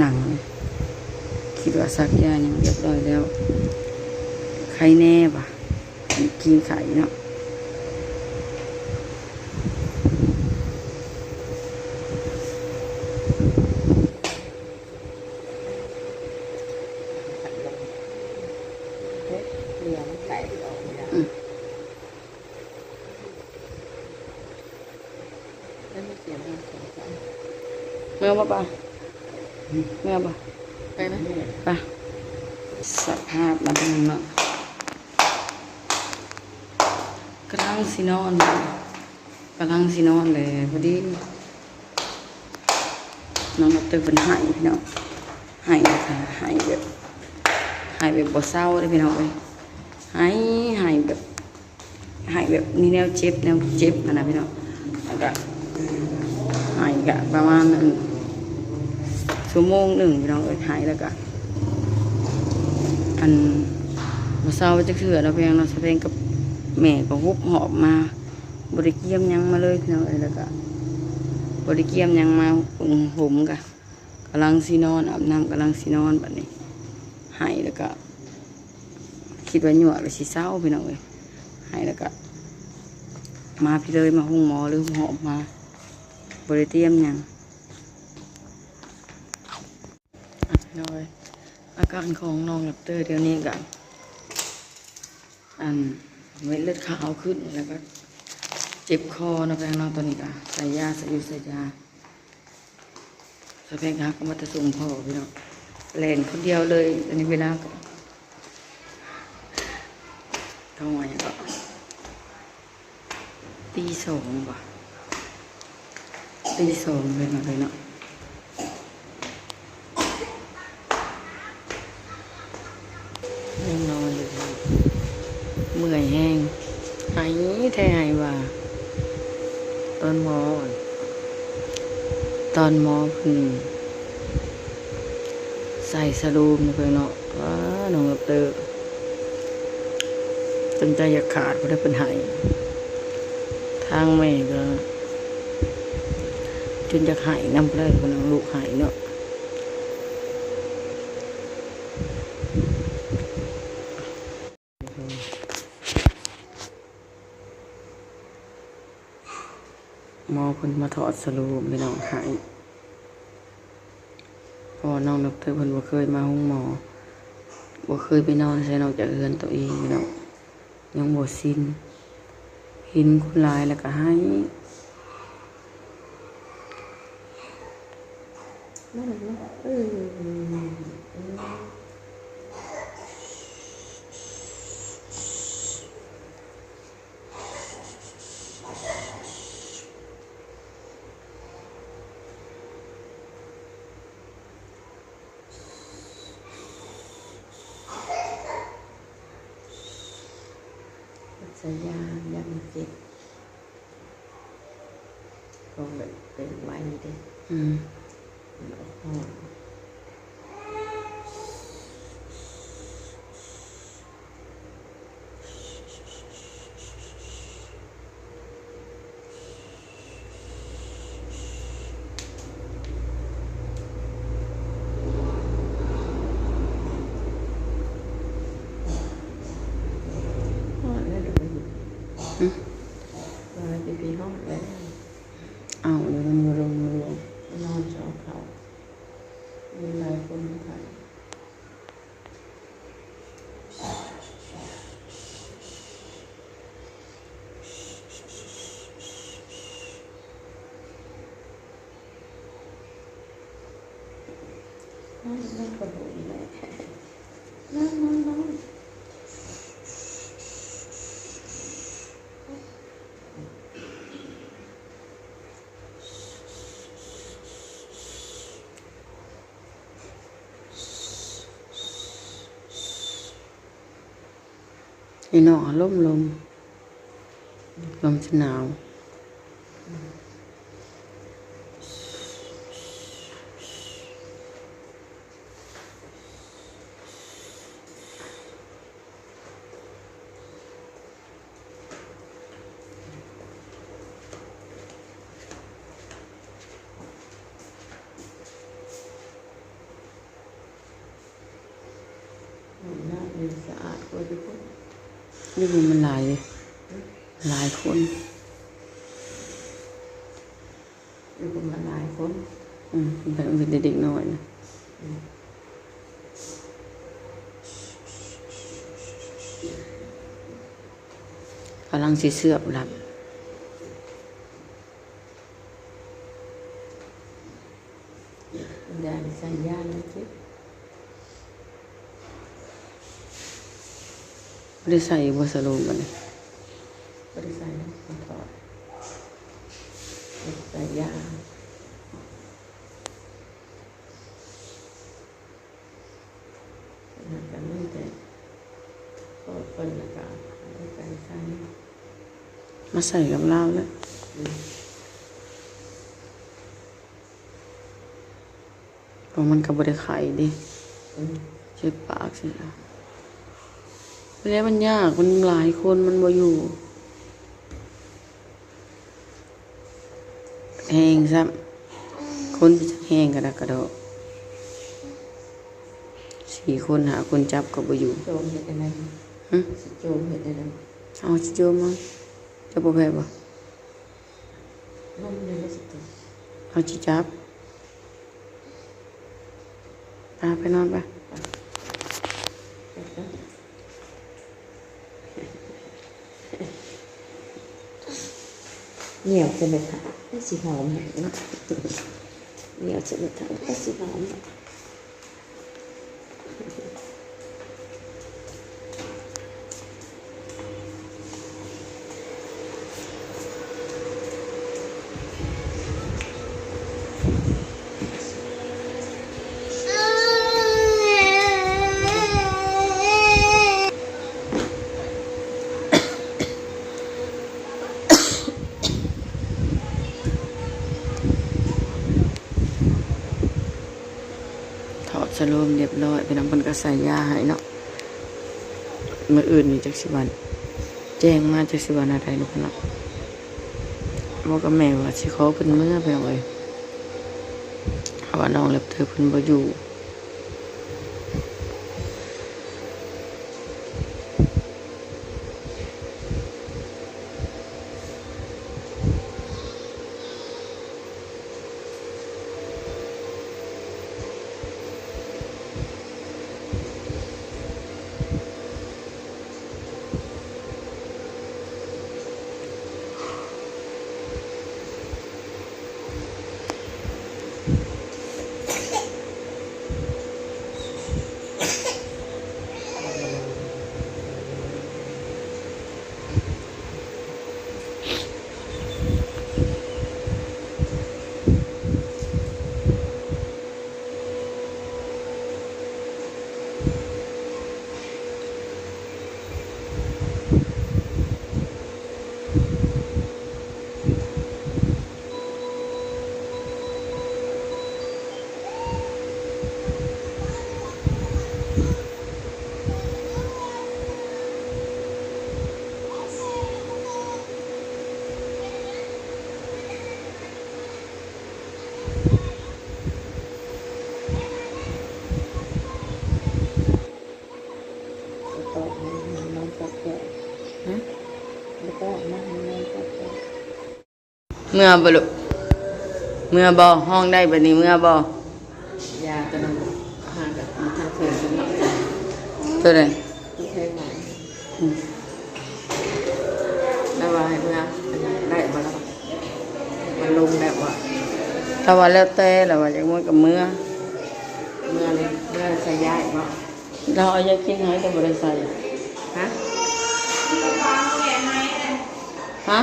ໜັງ ຄິດວ່າສັກຢາຫຍັງຮຽບຮ້ອຍແລ້ວ ໄຄແນ່ຫວາ ກິນໄຄເນາະ. ອືມ ເມືອບໍ່ປາ ເມືອບໍ່ ໄປນະ ໄປ. ສະພາບມັນເນາະ ກຳລັງຊິນອນ ກຳລັງຊິນອນແຫຼະ ພໍດີນ້ອງດັອກເຕີເພິ່ນໄຫ້ພີ່ນ້ອງ ໄຫ້ ໄຫ້ແບບ ໄຫ້ແບບບໍ່ເຊົາເດ້ພີ່ນ້ອງເອີຍ ໄຫ້ ໄຫ້ແບບ ໄຫ້ແບບມີແນວເຈັບ ແນວເຈັບຫັ້ນນະພີ່ນ້ອງ ແລ້ວກະໄຫ້ກະປະມານ ອັນ ຊົ່ວໂມງໜຶ່ງພີ່ນ້ອງເອີຍ ໄຫ້ແລ້ວກະ ອັນ ບໍ່ເຊົາຈັກເທື່ອເນາະ ເພງເນາະ ສາວເພງກັບແມ່ກໍຮຸບຫອບມາ ບໍ່ໄດ້ກຽມຫຍັງມາເລີຍພີ່ນ້ອງເອີຍ ແລ້ວກະບໍ່ໄດ້ກຽມຫຍັງມາ ຫຸ່ມກະ ກຳລັງຊິນອນ ອາບນ້ຳກຳລັງຊິນອນ ບັດນີ້ໄຫ້ແລ້ວກະ ຄິດວ່າຍົວະແລ້ວຊິເຊົາພີ່ນ້ອງເອີຍ ໄຫ້ແລ້ວກະ ມາພີ້ເລີຍ ມາໂຮງໝໍເລີຍ ຫອບມາ ບໍ່ໄດ້ຕຽມຫຍັງ. ອ່ະ ພີ່ນ້ອງເອີຍ ອາການຂອງນ້ອງແຣັບເຕີດຽວນີ້ກະ ອັນ ເມັດເລືອດຂາວຂຶ້ນ ແລ້ວກະເຈັບຄໍເນາະ ພີ່ນ້ອງເນາະ ຕອນນີ້ກະໃສ່ຢາ ໃສ່ຢູ່ໃສ່ຢາ. ສາວແພງກະຮັກກໍມາແຕ່ສົ່ງພໍ່ພີ່ນ້ອງ ແລ່ນຄົນດຽວເລີຍ ອັນນີ້ເວລາກໍ ເທົ່າຫຍັງກໍ ຕີສອງບໍ ຕີສອງເລີຍເນາະ ເລີຍເນາະ ຍັງນອນຢູ່ ເມື່ອຍແຮງ ໄຫ້ແທ້ໄຫ້ວ່າ ຕອນໝໍ ຕອນໝໍເພິ່ນໃສ່ສະໂລມເນາະ ເພິ່ນເນາະ ວ້າ ນ້ອງແຣັບເຕີ ຈົນໃຈຢາກຂາດພຸ້ນແຫຼະ ເພິ່ນໄຫ້ ທາງແມ່ກໍຈົນຢາກໄຫ້ນຳພຸ້ນແຫຼະ ເພິ່ນເອົາລູກໄຫ້ເນາະ. ໝໍເພິ່ນມາຖອດສະໂລມພີ່ນ້ອງ ໄຫ້ ເພາະວ່ານ້ອງດັອກເຕີເພິ່ນບໍ່ເຄີຍມາໂຮງໝໍ ບໍ່ເຄີຍໄປນອນໃສນອກຈາກເຮືອນໂຕເອງພີ່ນ້ອງ ຍັງບໍ່ຊິນ ເຫັນຄົນຫຼາຍແລ້ວກໍໄຫ້. ໃສ່ຢາ ຢາມັນເຈັບ ກໍເປັນໄວເດ້ ອືມ ມັນອອກຮ້ອນ. ຮອດແລ້ວເດີ ຫຶ ວ່າຊິໄປຮອດແລ້ວ ເອົາ ແລ້ວມັນບໍ່ລົງ ບໍ່ລົງ ນອນຈອເຂົ້າ ມີຫຼາຍຄົນມາຖ່າຍ. ນອນ ນອນກະດູກແຫຼະ ນອນ ນອນ ນອນ. ນີ້ເນາະ ລົມ ລົມ ລົມຊິໜາວ. ອື ນີ້ສະອາດກວ່າຢູ່ພຸ້ນ. ຢູ່ພຸ້ນມັນຫຼາຍເດ້ ຫຼາຍຄົນ. ຢູ່ພຸ້ນມັນຫຼາຍຄົນ. ອືມ ເປັນເດັກນ້ອຍນະ. ອືມ ກຳລັງຊິເຊືອບລະ. ຢາໃສ່ຢາແລ້ວຕິ ບໍ່ໄດ້ໃສ່ບໍ່ສະໂລມບັດນີ້? ບໍ່ໄດ້ໃສ່ແລ້ວ ມັນຖອດ ໃສ່ຢາ. ມັນກະມີແຕ່ເປີດເພິ່ນ ແລ້ວກະເອົາໄປໃສ່ ມາໃສ່ກັບລາວແຫຼະ. ອືມ ເພາະມັນກະບໍ່ໄດ້ໄຂ້ເດ້. ອືມ ເຈັບປາກຊີ້ນະ ແລ້ວມັນຍາກ ມັນຫຼາຍຄົນ ມັນບໍ່ຢູ່. ແຮງຊ້ຳ ຄົນແຮງກະດັກກະດໍ້ ສີ່ຄົນຫ້າຄົນຈັບກະບໍ່ຢູ່. ໂຈມເຮັດແນວໃດ? ຫຶ? ຊິໂຈມເຮັດແນວໃດ? ເອົາ ຊິໂຈມເອົາ. ເຈົ້າບໍ່ແພ້ບໍ່? ລົມນີ້ແຫຼະຊິໂຈມ. ເຮົາຊິຈັບ. ອ່າ ໄປນອນໄປ. ໜຽວຈະແມ່ນ ຊິຫອມໃຫ້ເນາະ ໜຽວຈະແມ່ນ ຊິຫອມເນາະ. ຖອດສະໂລມຮຽບຮ້ອຍ ພີ່ນ້ອງ ເພິ່ນກະໃສ່ຢາໃຫ້ເນາະ. ມື້ອື່ນນີ້ຈັກຊິວ່າແຈ້ງມາ ຈັກຊິວ່າແນວໃດເນາະ ພີ່ນ້ອງ. ເວົ້າກັບແມ່ວ່າຊິຂໍເພິ່ນເມືອ ພີ່ນ້ອງເອີຍ ເພາະວ່ານ້ອງແຣັບເຕີເພິ່ນບໍ່ຢູ່. ເມືອບໍ່ລູກ? ເມືອບໍ່? ຮ້ອງໄດ້ບາດນີ້ ເມືອບໍ່? ຢາຕົວນັ້ນຫາກັບທາງເທິງເນາະ ໂຕໃດ? ແພງຫຼາຍ. ອືມ ລາວວ່າໃຫ້ເມືອໄດ້ບໍ່ລະ? ມັນລົງແລ້ວບໍ່? ລາວວ່າແລ້ວແຕ່ ລາວວ່າຢາກເມືອກະເມືອ. ເມືອເລີຍ ເມືອໃສ່ຢາອີກບໍ່? ລາວເອົາຢາກິນໃຫ້ແຕ່ບໍ່ໄດ້ໃສ່. ຮະ? ຮະ?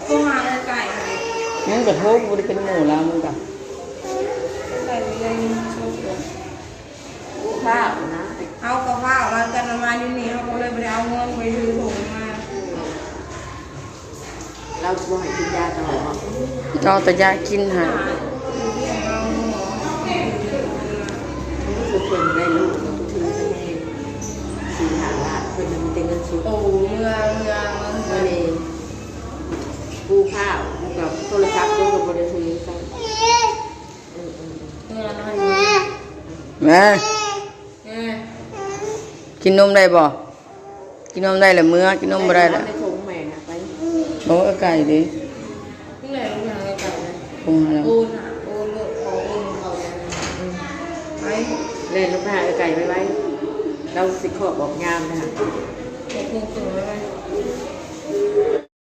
ໂທຫາເອື້ອຍໄກ່. ມັນກະໂທ ບໍ່ໄດ້ເປັນໝູ່ລາວ ມັນກະ ຟ້າວນະ ເຮົາກະຟ້າວ ມາກັນມາຢູ່ນີ້ ເຮົາກະເລີຍບໍ່ໄດ້ເອົາເງິນໄປຊື້ຖົງມາ. ລາວບໍ່ໃຫ້ກິນຢາຕະຫຼອດບໍ່? ເອົາແຕ່ຢາກິນຫັ້ນ. ຄືເພິ່ນໄດ້ລູກ ເພິ່ນຖືໄປແຮງ ສີ່ຫ້າລ້ານ ເພິ່ນມີແຕ່ເງິນສົດ. ໂອ້ ເມືອ ເມືອ ເມືອ ມື້ນີ້ ປູພາວ ກະໂທລະສັບ ເພິ່ນກະບໍ່ໄດ້ຖືຊ້ຳ. ເອີ ເອີ ເອີ ເມືອ ເມືອ ແມ່. ກິນນົມໄດ້ບໍ່? ກິນນົມໄດ້ແລ້ວເມືອ ກິນນົມບໍ່ໄດ້ແລ້ວ. ໃນຖົງແມ່ນະ ໄປ. ບໍ່ ເອື້ອຍໄກ່ເດ້. ເມື່ອໃດລົງໄປຫາເອື້ອຍໄກ່ນະ? ໂທຫາແລ້ວ. ໂອນຫາ ໂອນໂລດ ຂໍໂອນເຂົ້າແລ້ວນະ. ອືມ ໄປ ແລ່ນລົງໄປຫາເອື້ອຍໄກ່ໄວໆ ລາວຊິຄອບອອກຍາມນະ. ໂອນເຂົ້າໄວໆ.